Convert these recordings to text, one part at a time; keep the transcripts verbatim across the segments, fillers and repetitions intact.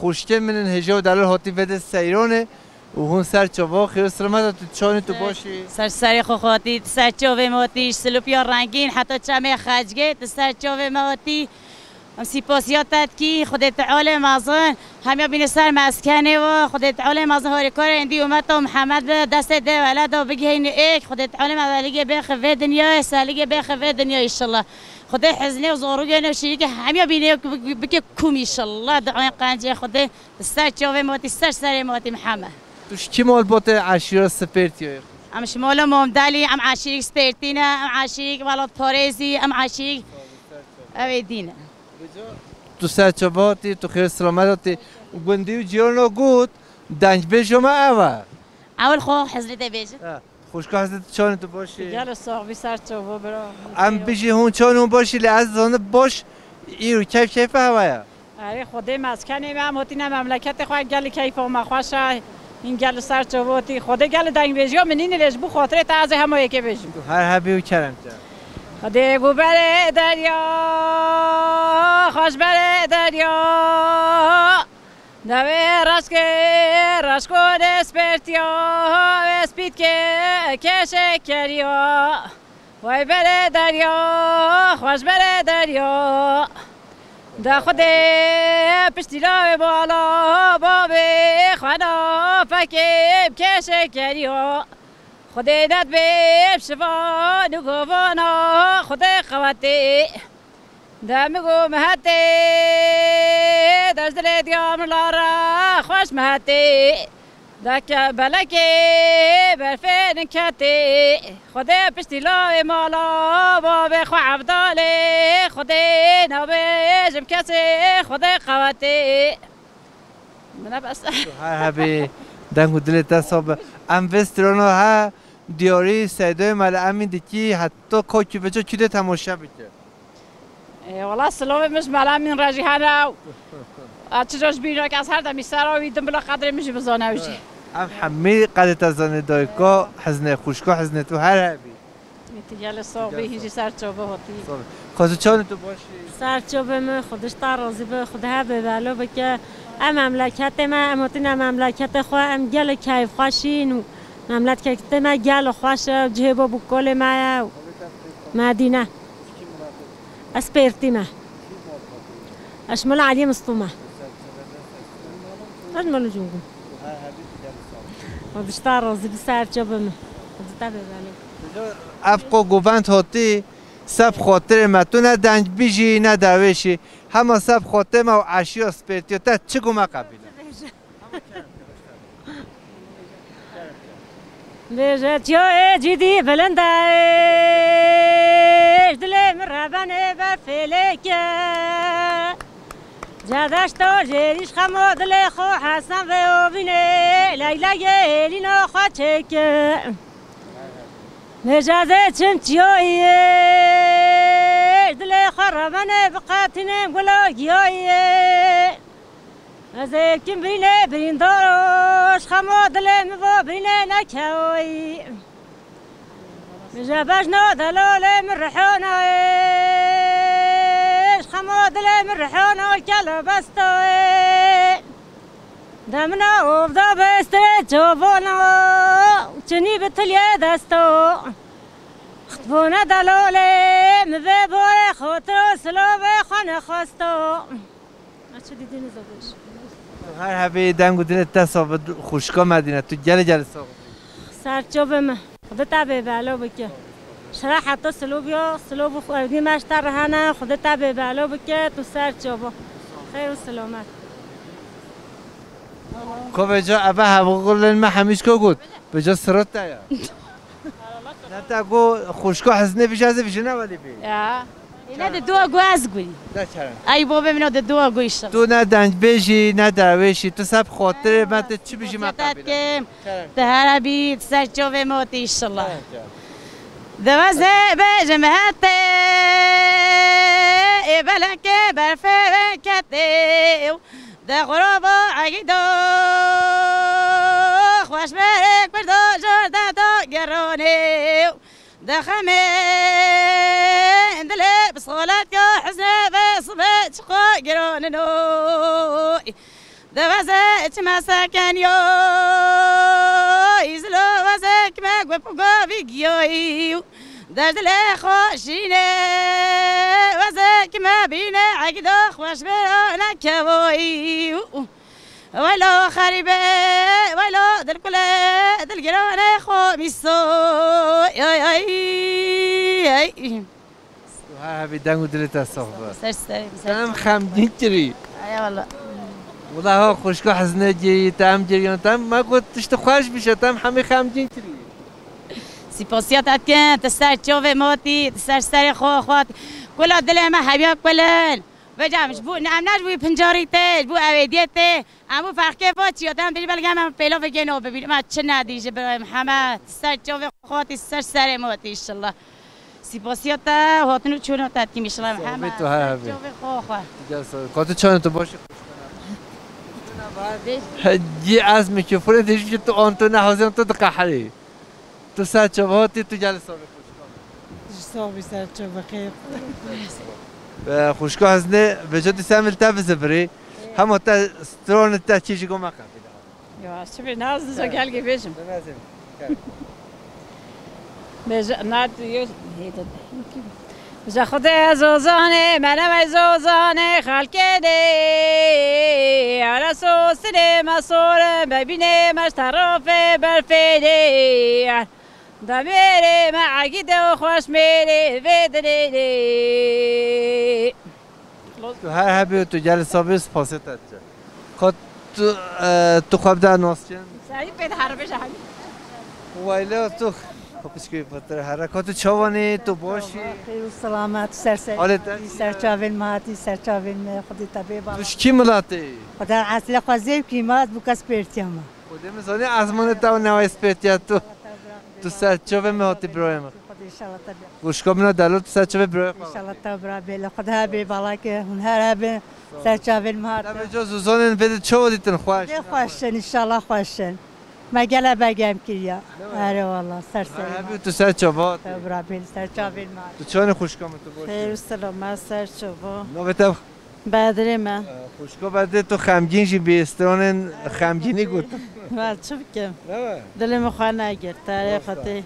Xwişkên min in hêja û delal hatî vê de seyranê û hûn ser çava. Xêr û silamet hatî, tu çawan î, tu baş î? Ser serê xwe hatî, tu ser çavê me hatî, ji silûpiya rengîn heta çemê Xecgê, tu ser çavê me hatî. Em sîpasiya te dikî, Xwedê Tealê mezin, hemiya bîne ser meskenê we, Xwedê Tealê mezin harîkarê êndî umeta Mihemed be, destê dê weleda bigihîne êk, Xwedê Tealê me veligê bêxe vê dinyayê, seligê bêxe vê dinyayê înşallah. Xwedê hiznê û zarokê ne şirîkê hemiya bîne bike kûm înşallah, duayên qencê Xwedê. Ser çavê me hatî, ser serê me hatî Mihemed. Tu ji kî malbatê eşîra Spêrtiyê yî? Em ji mala Mamdelî, em eşîrîk Spêrtî ne, em eşîrîk welatparêzî, em eşîrîk evê dî ne. Tu ser çava hatî, tu xêr silamet hatî. Gundî û cîrana got, dengbêja me ew e. Ewil xwe hizrê te bêjin. He. Xwişka hizrê, tu çawan î, tu baş î? Gelo sax bî ser çava bira. Em bijî hûn çawan, hûn baş î, lê ez zanim baş îro keyf keyfa hewa ye. Erê, Xwedê meskenê me, em hatîne memleketê xwe, gelî keyfa me xweş e. Hîn gelî ser çava hatî. Xwedê gelî dengbêjiya min nîne, lê ji bo xatirê te ez ê hema yekê bêjim. Tu her hebî û kerem ke. Xwedê got berê derya, xweş berê derya. Devê reşkê, reşko dê spêrtiya, wê spîtkê kêşê keriya. Wey berê derya, xweş berê derya. De Xwedê piştî lawê bala, babê xwe na fekê bi kêşê keriya. Xwedê nedibê bi şivan û govana, Xwedê qewetê. De min got mihetê, de ji dilê diya min lare xweş mihetê. De ke belekê berfê ninketê. Xwedê piştî lawê mala bavê xwe Evdalê. Xwedê nabêjim kesê, Xwedê qewetê. Min e bes. Tu her hebî, deng û dilê te sax be. Em vê strana he diyarî Seydoyê Mele Emîn dikî, heta ka kû veca kû dê temaşe bike. Ê, wela silovê min ji Mele Emîn re jî hene û, a, çi roj bîne ke ez her demî ser wî dim bila qedrê min jî bizane ew jî. Em hemî qedê te zanê dayika, hiznê xwişka, hiznê tu her hebî. Ê, tu gelê sax bî, hîn jî ser çava hatî. Sax bî. Xwezû çawan î, tu baş î? Ser çavê min, Xwedê ji te razî be, Xwedê her bê belo bike. Em memleketê me, em hatîne memleketê xwe, em gelê keyfxweş in û memleketê me gelê xweş e, cihê bab û kalê me ye û Medîne. Ez Pêrtî me. Ez ji mala Eliyê Mistû me. Ez ji mala Cûngû. Xwedê ji te razî bi, ser çavê min. Xwedê te bê belê. Ev qo govend hatî, se bi xatirê me. Tu ne dengbêj î, ne derwêş î. Hema se bi xatirê me û eşîra Spêrtiya te çi go me qebîl e. Bêje çiyayê cîdî bilind e, ji dilê min rebenê berfê lêke. Cedeşto jêrîş xemo dilê xo Hesen vê ovînê, Leyleyê hêlîna xwe çêke. Bêje ez ê çim çiyayê, ji dilê xwe rebenê biqetînim gulo giyayê. Ez ê kim birînê birîndaro, ji xema dilê min vo birînê nekewayî. Min je bejna delalê min rihana ê, ji xema dilê min rihana kele besta ê. De min a ovda bêstirê çavana, çinî bi tiliyê desta. Xitbone delalê min vê borê xotiro silovê xwe nexwesta. Aç didinize boş. Her hebî, deng û dilê te sax be, xwişka Medîne, tu gelê gelê sax bî. Ser çavê me. Xwedê te bê belo bike. Şira heta siloviya, silovî xwe evdî me ji te re hene, Xwedê te bê belo bike, tu ser çava. Xêr û silamet. Ko veca eve hevgulên me hemî ji ko got? Veca sirot te ya. Ne te got xwişko hiznê vijazê vijine welî bî. Ya. Ne de dua gu ez gurî. Ne çere. Ay bobê min o de dua gu işim. Tu ne dengbêj î, ne derwêş î, tu se bi xatirê me, tu çi bijî me qebîle. Kerem. Te her bî, tu ser çavê me hatî inşallah. Kerem, kerem. Deweze bêjim hetê, ê belekê berfê veketê. De xuraba egîdo, xweş berê kurdo jor de do geronê. De xemê dilê bi solet ya hizne ve sibe çiqo geronino. De weze çime seken yo, îzlo weze kime gup govî giyoyî. Derdilê xwe şîne, weze kime bîne, egdo xweş bero nekevoyî. Welo xerîbe, welo dilkule, dilgirane xwe mîso. Ay, ay, ay. Tu her hebî deng û dilê te sax be. Ser serê min, ser. Tem xemgîn kirî. Ay, wala. Wala ha xwişka hizne cî, tem cî, yan tem, me got tişt xweş bişe, tem hemî xemgîn kirî. Sipasiya te dikin, tu ser çavê me hatî, tu ser serê xwe xwe hatî. Kula dilê me hemiya kulin. Vêca em ji bo, ne, em ne ji bo pincarî tê, ji bo ewêdiyê tê. Em bo ferqê va çi ya, dem dî belge em pêla vegê no bibîn. Em çi nedî ji birayê Mihemed. Ser çavê xwe hatî, ser serê me hatî inşallah. Sipasiya te, hatin û çûna te dikim inşallah Mihemed. Sağ ol, tu her hebî. Ser çavê xwe xwe. Gel sağ ol. Ka tu çawan tu baş î? He, cî ez mikrofon dî ji tu an tu ne hazin tu diqeherî. Tu ser çava hatî, tu gel sağ ol. Ji sağ bî, ser çava xêr. Ee, xwişka hizne, vêca tu semil te bizibirî. Hema te stronê te çî ji goma qefî. Ya, çi bê, naz nizo gel gê bêjim. Bêje, na tu yê, hê de. Ji Xwedê zozanê, me ne me zozanê xelkê de. Ara sosinê me sore, me bînê me ji terafê berfê de. Demêrê me egîde û xweş mêrê vê dilê de. Tu her hebî û tu gel sabî, spasê te diçe. Ka tu, e, tu xwe bide nas çin? Serî pê de herbêje hemî. Wayla tu xwe piçkê pitir here. Ka tu çawanî, tu başî? Xêr û selamet, ser ser. Alê te? Ser çavên me hatî, ser çavên me, Xwedê te bê bala. Tu ji kî miletê yî? Xwedê eslê xwe zêwkî me, ez bû kes pêrtiya me. Xwedê min zanî ezmanê te û newayê spêrtiya tu. Tu ser çavê me hatî birayê min. Xwedê inşallah te bê. Xwişka min a delal, tu ser çavê birayê xwe. Înşallah te bira bêle. Xwedê her bê balake, hûn her hebin. Ser çavên me hate. Te vêca zozanên vê de çawa dîtin xweş? Dê xweş in, înşallah xweş in. Me gele begem kiriya. Erê wallah, ser serê me. Hebî tu ser çava. Te bira bêle, ser çavên me hate. Tu çawanî xwişka min, tu baş? Xêr û selamet, ser çava. Navê te? Bedrê me. Xwişka Bedrê, tu xemgîn jî bî, stranên xemgînî got. Wal çi bikim? Ne be? Dilê min xwe negirt, terê xwe tê.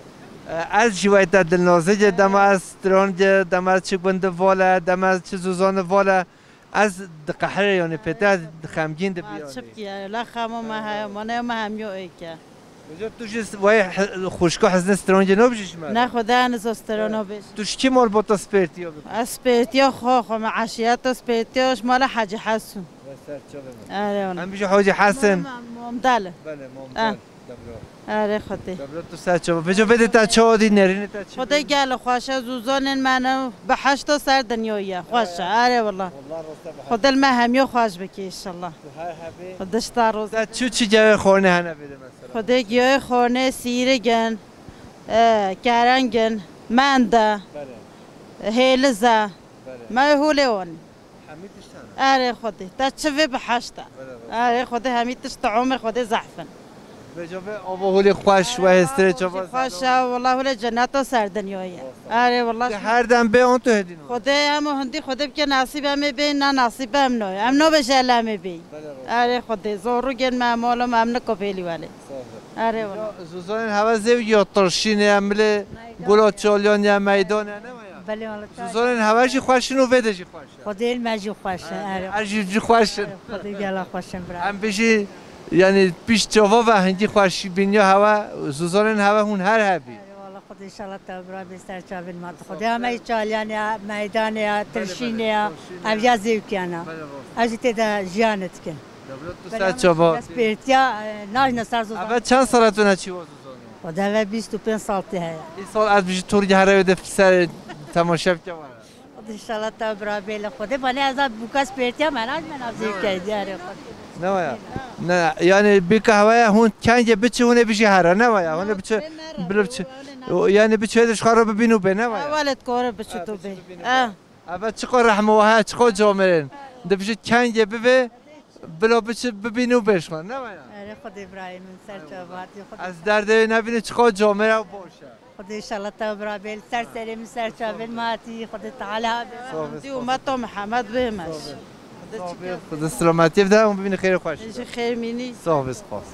Ez jî wey te dilnazî ce, dema ez stran ce, dema ez çi gund vale, dema ez çi zozan vale, ez diqehirê, yanî pê te xemgîn dibî. Wal çi bikî, la xemo me heye, mane me hemiyo êke. Hocam, tu jî s-, wey he-, xwişka hezin strongê nabijî ji me re? Ne, Xwedê nizo strona bêj. Tu ji kî malbata spêrtiya bikî? Ez spêrtiya xwe, xwe me eşiyeta spêrtiya ji mala Hecî Hesun. Ve ser çavê min. Erê wala. Em bijî Hacî Hesen. Mom-, Momdal. Belê, Momdal. Ah. Debra. Erê Xwedê. Debra, tu ser çava. Vêca vê de te çawa dî, nerînê te çi? Xwedê gel xweşe, zûzanên me ne bi heşta ser dinyayê. Xweş e. Erê wala. Wala rasta bi Xwedê li me hemiyo xweş bikî inşallah. Tu her hebî. Xwedê ji te roz. Te çi çi cewê xornê hene vê de mesela? Xwedê giyayê xornê sîrig in, e, kereng in, mend e, Belê. Hêliz e. Belê. Me holê wan. Hemî tişt hene. Erê Xwedê. Te çi vê bi heşt e. Belê, belê. Erê Xwedê hemî tişt te omer Xwedê zehf in. Vêca vê ava holê xweş, we hêstirê çava. Xweş e, wala holê cenneto ser dinyayê. Erê wala. Her dem bê on tu hêdî. Xwedê em û hindî Xwedê bike nasîb em ê bê, na nasîb em noye. Em nobêje lemê bê. Belê, rast. Erê Xwedê, zor û gen me em oğlum, em niko bêlî welê. Sağ ol. Erê wala. Ya, zûzanên heve zêw ya tirşînê, em bilê gula çalyan ya meydan ya, ne waya? Belê wala. Zûzanên heve jî xweş in û vê de jî xweş in. Xwedê me jî xweş in, erê. Ez jî jî xweş in. Xwedê gela xweş in bira. Em bijî, yanî pîş çava ve hindî xweş bîniya heve, zûzanên heve hûn her hebî. Erê wala. Xwedê inşallah te bira bê ser çavên me. Xwedê heme çalyan ya, meydanê ya, tirşînê ya, ev ya zêwkiyana. Belê, belê. Ev jî tê de jiyanê dikin. Dewlet tu ser çava. Kes pêrtiya, e, najne ser zozan. Eve çend sala tu neçî wa zozanê? Xwedê eve bîst û pênc sal tê heye. Îsal ez bijî tu rî here wê de ser temaşe bike were. Xwedê inşallah te bira bê li Xwedê. Bane ez bu kes pêrtiya me naj me navzê ke diyarê Xwedê. Ne waya? Ne, yani bir kahveye hûn kengê biçi hûn ê bijî here, ne waya? Hûn ê biçi, bilo biçi. Yani biçi hêdî ji xwe re bibîn û bê, ne waya? Ewlet kore biçi tu bê. Eve çiqa rehmo heye, çiqa camêrên. Dibijî kengê bivê, bilo biçi bibîn û bê ji xwe, ne waya? Erê Xwedê birayê min ser çavatî Xwedê. Ez derdê wê nebînim, çiqa camêr e û baş e. Xwedê inşallah te bira bê, li ser serê min ser çavên me hatî, Xwedê Teala bê. Sağ ol, sağ ol. Di ummeta Mihemed bê me. Sağ ol. Sax bê, Xwedê selametiyê bide, hûn bibînin xêrê xweş. Ji xêr mînî. Sax bê, spas.